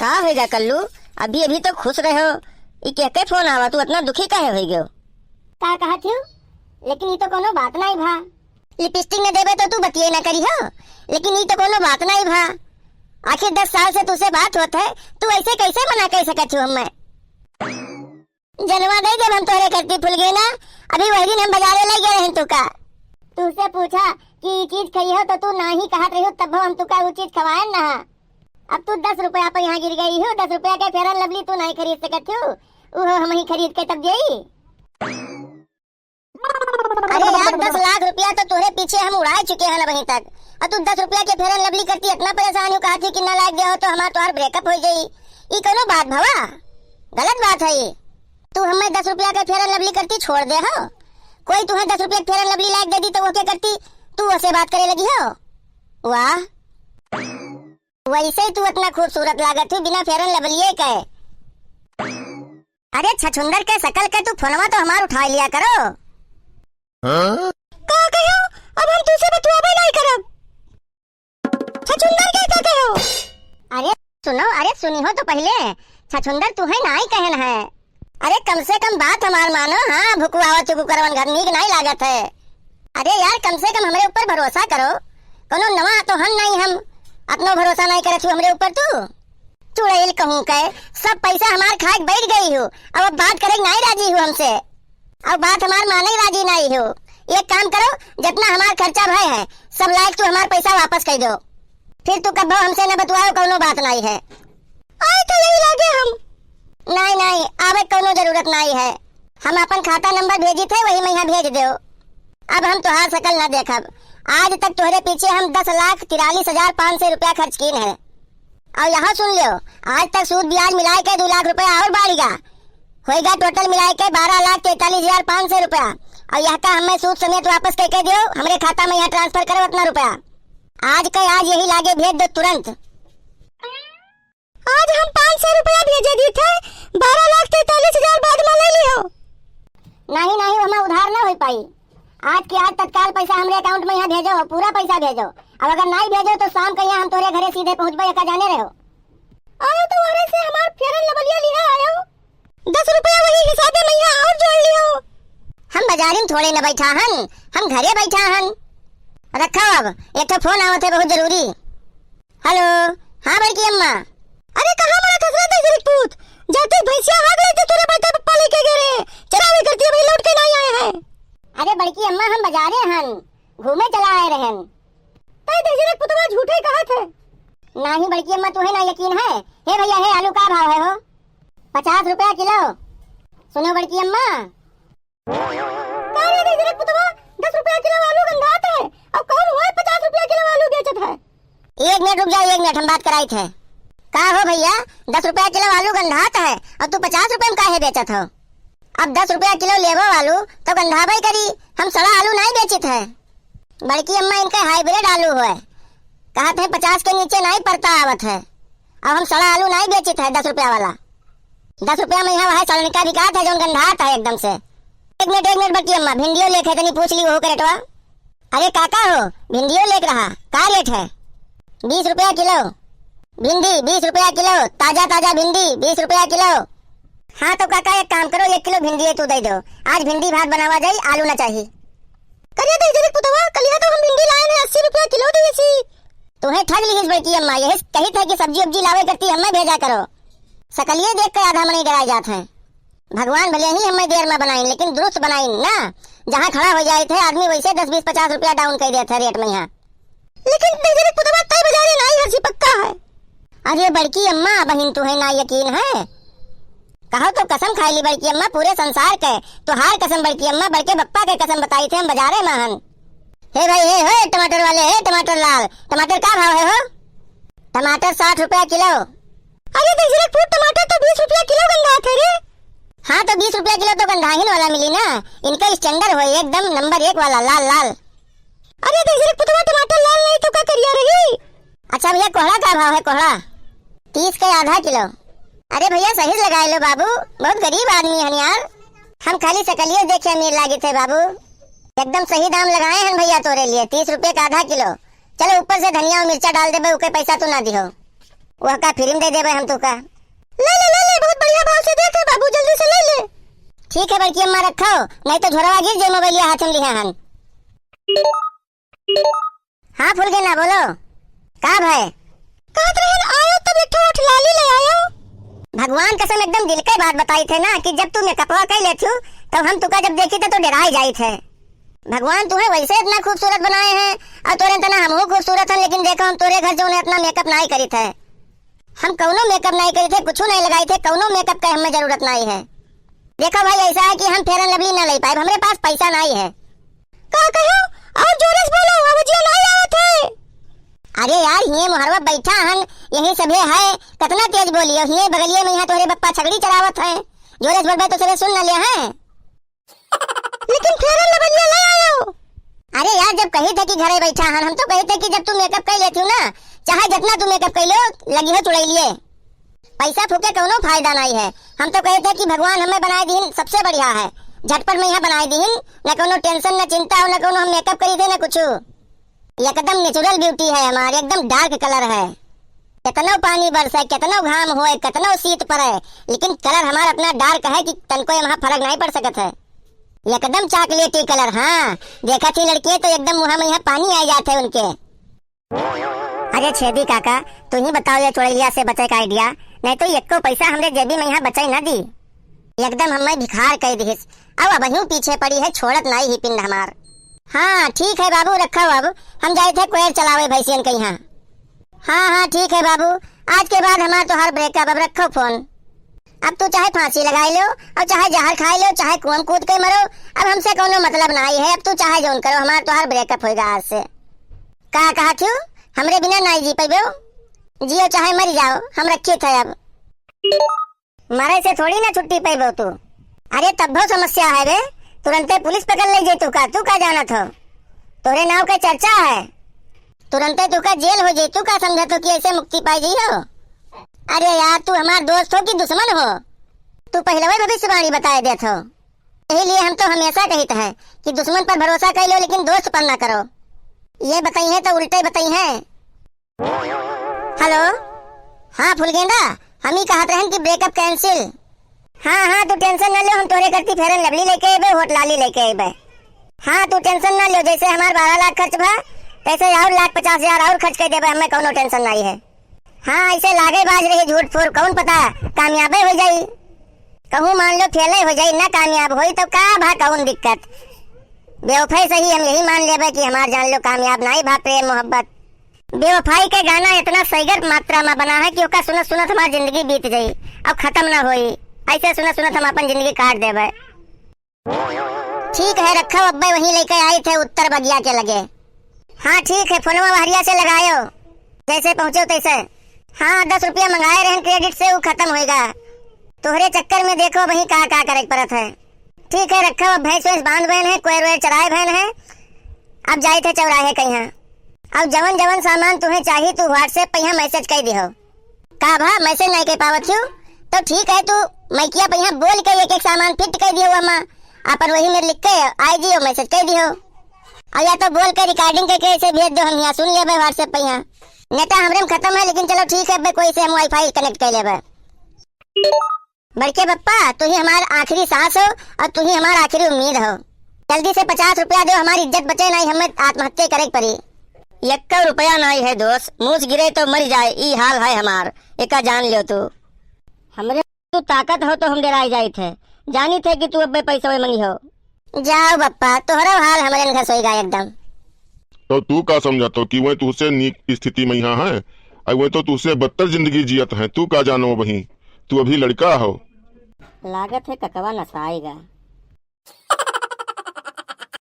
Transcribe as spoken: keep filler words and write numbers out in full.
का होइगा कल्लू? अभी अभी तो खुश रहो, ई केहके फोन आवा, तू अतना दुखी काहे होइगो? का कहत हियो? लेकिन ई तो कोनो बात नाई भा। लिपस्टिक न देबे तो तू बतिये न करिहो, लेकिन ई तो कोनो बात नाई भा। आखिर दस साल से तुसे बात होत है, तू ऐसे कैसे मना कइ सकत हो हमें? जनवा दे देब हम तोहरे करती फुलगेना, अभी वही दिन हम बजारे लइ गए रहन तुका। तुसे पूछा कि ई चीज खइहो तो तू नाही कहत रहियो, तब हम तुका ऊ चीज खवाएन ना। अब तू दस रुपया पर यहाँ गिर गई हो, दस रुपया के Fair and Lovely तू नाही खरीद सकत हो, उहो हमही खरीद के तब देई। अरे यार, दस लाख रुपया तो तोहरे पीछे हम उड़ाए चुके हैं अबहीं तक, और तू दस रुपया के Fair and Lovely करती इतना परेशान हो, कहत ही कि ना लायक देहो तो हमार तोहार breakup होइ जाई। ई कोनो बात भवा? गलत बात है ये। तू हमें दस रुपया के Fair and Lovely करती छोड़ देहो, कोई तुहे दस रुपया के Fair and Lovely लायक दे दी तो वो क्या करती? तू वसे बात करे लगी हो? वाह, वैसे ही तू इतना खूबसूरत लागत हो बिना Fair and Lovely के। अरे छछुंदर के शकल के तू फोनवा तो हमार उठाइ लिया करो। हाँ? का कहो? अब हम तुसे बतुआबे नाई करब। छछुंदर के का कहो? अरे सुनो, अरे सुनिहो तो पहिले, छछुंदर तुहे नाई कहन है। अरे कम से कम बात हमार मानो, हाँ, भुकुआवा चुकुकरवन घर नीक नाई लागत है। अरे यार, कम से कम हमरे ऊपर भरोसा करो, कोनो नवा तो हन नाई हम, अतनो भरोसा नाई करत हू हमरे ऊपर तू। चुड़ैल कहूँ के, सब पैसा हमार खाए के बैठ गई हो, अब, अब बात करे के नाई राजी हो हमसे, अब बात हमार माने राजी नाई हो। एक काम करो, जितना हमार खर्चा भय है, सब लायक तू हमार पैसा वापस कर दो, फिर तू कब्बो हमसे न बतुआओ, कौनो बात नाई है। आए तो यही लागे हम। नाई, नाई, आवे कौनो जरूरत नाई है। हम अपन खाता नंबर भेजी थे, वही में यहाँ भेज दो। अब हम तोहार शकल ना देखब। आज तक तोहरे पीछे हम दस लाख तिरालीस हजार पाँच सौ रुपया खर्च कीन है। और यहाँ सुन लियो, आज तक सूद ब्याज मिलाए के दो लाख रुपया और बाढ़िगा। होइगा total मिलाए के बारह लाख तैंतालीस हजार पाँच सौ रुपया। और यह का हमें सूद समेत वापस कह के दियो, हमरे खाता में यहाँ transfer करो उतना रुपया। आज के आज यही लागे भेज दो तुरंत। आज हम पाँच सौ रुपया भेजे दी थे, बारह लाख तैंतालीस हजार बाद में ले लियो। नहीं, नहीं, हमें उधार ना हो पाई। आज के आज तत्काल पैसा हमरे account में यहाँ भेजो, पूरा पैसा भेजो। अब अगर नहीं भेजो तो शाम के यहाँ हम तोरे घरे सीधे पहुँचबे, एका जाने रहो। अरे तो अरे से हमार Fair and Lovely लिहा आयो। दस रुपया वही हिसाबे में यहाँ और जोड़ लियो। हम बाजारी में थोड़े न बैठा हन, हम घरे बैठा हन। रखो अब, एक ठो फोन आवत है बहुत जरूरी। हेलो, हाँ बड़की अम्मा। अरे कहाँ मरत हस रे दहिजरी के पूत? जाते भैंसिया हाग लेते तोरे बड़का पप्पा लेके गए रहे, चरावे करती है, अभी लौट के नहीं आए हैं। अरे बड़की अम्मा हम बाजारे हन, घूमे चला आए रहन। तै दहिजरी के पुतवा झूठे कहत है। नाही बड़की अम्मा तुहे ना यकीन है। हे भैया हे आलू का भाव है हो? पचास रुपया किलो। सुनो बड़की अम्मा, का रे दहिजरी के पुतवा, दस रुपया किलो आलू गंधात है, और कौन हुआ पचास रुपया किलो आलू बेचत है? एक मिनट रुक जाओ, एक मिनट हम बात कराई थे। का हो भैया, दस रुपया किलो आलू गंधात है और तू पचास रुपया में काहे बेचत हो? अब दस रुपया किलो लेबो आलू तो गंधाबे करी, हम सड़ा आलू नाई बेचित है। बड़की अम्मा इनके hybrid आलू होए, कहत है पचास के नीचे नाई परता आवत है। अब हम सड़ा आलू नाई बेचित है दस रुपया वाला। दस रुपया में यहाँ वह सड़नका बिकात है जौन गंधात है एकदम से। एक मिनट, एक मिनट बड़की अम्मा, भिंडियो लेके तनी पूछ ली वहू के रेटवा। अरे काका हो, भिंडियो लेके रहा, का रेट है? बीस रुपया किलो। भिंडी बीस रुपया किलो, ताजा ताजा भिंडी बीस रुपया किलो। हाँ तो काका एक काम करो, एक किलो भिंडिये तू दे दो, आज भिंडी भात बनावा जाई, आलू ना चाही। करे दहिजरी के पुतवा, कलिया तो हम भिंडी लाए हैं अस्सी रुपया किलो दिए सी। तुहे ठग लिहिस बड़की अम्मा, यही कहित है कि सब्जी उब्जी लावे करती हमें भेजा करो। सकलिए देख के आधा मनई डराई जात है। भगवान भले ही हमें देर में बनाइन, लेकिन दुरुस्त बनाइन ना। जहाँ खड़ा हो जाइत है आदमी, वैसे दस बीस पचास रुपया down कर देत है रेट में यहाँ। लेकिन दहिजरी के पुतवा तय बाजारे नाई हर जी पक्का है। अरे बड़की अम्मा, बहिन तुहे ना यकीन है? कहो तो कसम खाई ली बड़की अम्मा, पूरे संसार के, तोहार कसम बड़की अम्मा, बड़के बप्पा के कसम बताई थे हम बाजारे में हन। हे भाई, हे, हे टमाटर वाले, हे टमाटर लाल, टमाटर का भाव है हो? टमाटर साठ रुपया किलो। अरे दहिजरी के पूत, टमाटर तो बीस रुपया किलो गंधात है रे। हाँ, तो बीस रुपया किलो तो गंधाहिन वाला मिली ना, इनका standard होए एकदम नंबर एक वाला, लाल लाल। अरे दहिजरी के पुतवा, टमाटर लाल नहीं तो का करिया रही? अच्छा भैया, कोहड़ा का भाव है, कोहड़ा? तीस के आधा किलो। अरे भैया, सही से लगाए लो बाबू, बहुत गरीब आदमी हन यार, हम खाली सकलिए देखे अमीर लागित है बाबू। एकदम सही दाम लगाए हन भैया तोरे लिए, तीस रुपये का आधा किलो। चलो ऊपर से धनिया और मिर्चा डाल देबे, उके पैसा तू ना दिहो। वह का फ्री में दे देबे हम तोका। ले ले, ले ले, बहुत बढ़िया भाव से देत है बाबू, जल्दी से ले ले। ठीक है बड़की अम्मा, रखो, नहीं तो झोरवा गिर जाए मोबाइलिया हाथ में लिहा हन। हाँ फुलगेना, बोलो, का भय? कहत रहन आयो तब एक ठो ओठ लाली ले आयो। भगवान कसम एकदम दिल के बात बताई थे ना कि जब तू मेकअपवा कर लेथू तब हम तुका जब देखी थे तो डराई जाई थे। भगवान तुहे वैसे इतना खूबसूरत बनाए हैं और तोरे तना हमहू खूबसूरत हैं, लेकिन देखो हम तोरे घर जो उन्हें इतना मेकअप नाई करी थे। हम कौनो मेकअप नाई करी थे, कुछ नाई लगाई थे, कौनो मेकअप के हमें जरूरत नाई है। देखो भाई, ऐसा है कि हम Fair and Lovely ना ले पाए, हमरे पास पैसा नाई है। का कहो? और जोरे से बोलो, आवाजिया नाई आवत है। अरे यार, हिये मोहरवा बैठा हन, यही सभे है, कतना तेज बोलियो, हिये बगलिए में यहाँ तोहरे बप्पा छगड़ी चरावत है, जोरे से बोलबे तो सभे सुन न ले हैं। लेकिन Fair and Lovely ले आयो। अरे यार, जब कही थे कि घरे बैठा हन, हम तो कही थे कि जब तू मेकअप कर लेती हो ना, चाहे जितना तू मेकअप कर लो, लगी हो चुड़ैलिए। पैसा फूके कौनो फायदा नहीं है। हम तो कहे थे कि भगवान हमें बनाए दीन सबसे बढ़िया है, झटपट में यहाँ बनाए दीन, न कोनो टेंशन, न चिंता हो, न कोनो हम मेकअप करी थे, न कुछ। एकदम नेचुरल ब्यूटी है हमारी, एकदम डार्क कलर है। कितनो पानी बरसे, कितनो घाम होए, कितनो शीत पड़े, लेकिन कलर हमारा इतना डार्क है कि तनको यहाँ फर्क नहीं पड़ सकत है। एकदम चॉकलेटी कलर। हाँ, देखा थी लड़कियाँ तो एकदम मुँह में यहाँ पानी आ जाते उनके। अरे छेदी काका, तू ही बताओ ये चुड़ैलिया से बचे का आइडिया, नहीं तो एको पैसा हमरे जेबी में यहाँ बचे ना दी। एकदम हमें भिखार कह दिहिस। अब अबहियों पीछे पड़ी है, छोड़त नाई ही पिंड हमार। हाँ ठीक है बाबू, रखो अब, हम जाए थे कोयर चलावे भैंसियन के यहाँ। हाँ हाँ ठीक है बाबू, आज के बाद हमार तोहार ब्रेकअप, अब रखो फोन। अब तू चाहे फांसी लगाई लो और चाहे जहर खाई लो, चाहे कुआं में कूद के मरो, अब हमसे कोनो मतलब नाई है। अब तू चाहे जौन करो, हमार तोहार ब्रेकअप होइगा आज से। का कहा थू? हमरे बिना नाई जी पैबो? जियो चाहे मर जाओ, हम रखित है अब। मरे से थोड़ी ना छुट्टी पैबो तू। अरे तब्बो समस्या है बे, तुरंते पुलिस पकड़ ले जैतू का, तू का जानत हो? तोरे नाव के चर्चा है, तुरंते तू का जेल हो जैतू का, समझत हो कि ऐसे मुक्ति पाई जइहो? अरे यार, तू हमार दोस्त हो कि दुश्मन हो? तू पहले वही भविष्यवाणी बताए देत हो। यही लिए हम तो हमेशा कहित है कि दुश्मन पर भरोसा कर लो, लेकिन दोस्त पर ना करो। ये बताई है तो उल्टे बताई है। हेलो, हाँ फुलगेंदा, हम ही कहत रहन कि ब्रेकअप कैंसिल। हाँ हाँ, तू टेंशन ना लो, हम तोरे करती Fair and Lovely लेके अइबे, होठ लाली लेके अइबे। हाँ, तू टेंशन ना लो, जैसे हमार बारह लाख खर्च भा, तैसे और लाख पचास हजार और खर्च कर देबे, हमें कौनो टेंशन नहीं है। हाँ, ऐसे लागे बाज रही झूठ फूर, कौन पता कामयाबे हो जाई, कहूँ मान लो फेले हो जाई, ना कामयाब होई तो का भा कौन दिक्कत। बेवफाई सही हम यही मान लेबे कि हमार जान लो कामयाब नाई भा प्रेम मोहब्बत। बेवफाई के गाना इतना सैगर मात्रा में बना है कि ओका सुनत सुनत हमार जिंदगी बीत जाई और खत्म ना होई। ऐसे सुनत सुनत हम अपन जिंदगी काट देबे। ठीक है, रखो, अब्बे वहीं लेके आई थे उत्तर बगिया के लगे। हाँ ठीक है, फोनवा बहरिया से लगायो, जैसे पहुँचो तैसे। हाँ, दस रुपया मंगाए रहन क्रेडिट से, वो खत्म होएगा। तोहरे चक्कर में देखो वहीं का का करे के पड़त है। ठीक है, रखो, अब भैंस वैंस बांध बहन है, कोयर वोयर चराए बहन है, अब जाए थे चौराहे कहीं। अब जवन जवन सामान तुम्हें चाहिए तू WhatsApp पे यहाँ मैसेज कर दिहो। का भा मैसेज नहीं कर पावत हूँ? तो ठीक है, तू माइकिया पे यहाँ बोल के एक एक सामान फिट कर दियो, अम्मा अपन वही में लिख के आई जियो, मैसेज कर दियो। और या तो बोल के रिकॉर्डिंग करके ऐसे भेज दो, हम यहाँ सुन लेबे WhatsApp पे यहाँ। नेटा हमरे में खत्म है, लेकिन चलो ठीक है, अब कोई से हम वाईफाई कनेक्ट कर लेबे। बड़के बप्पा, तू ही हमार आखिरी सांस हो और तू ही हमार आखिरी उम्मीद हो। जल्दी से पचास रुपया दो, हमारी इज्जत बचे नहीं, हमें आत्महत्या करे के पड़ी। यक्को रुपया नहीं है दोस्त, मूस गिरे तो मर जाए, ई हाल है हमार, एका जान लियो तू। हमरे तू ताकत हो तो हम डराई जाई थे, जानी थे कि तू अब्बे पैसा मंगी हो। जाओ बप्पा, तोहरो हाल हमरे घर सोई गा एकदम। तो तू का समझत हो कि वह तुझसे नीक स्थिति में यहाँ है, और वह तो तुझसे बदतर जिंदगी जियत है, तू का जानो वही, तू अभी लड़का हो। लागत है ककवा नसाएगा।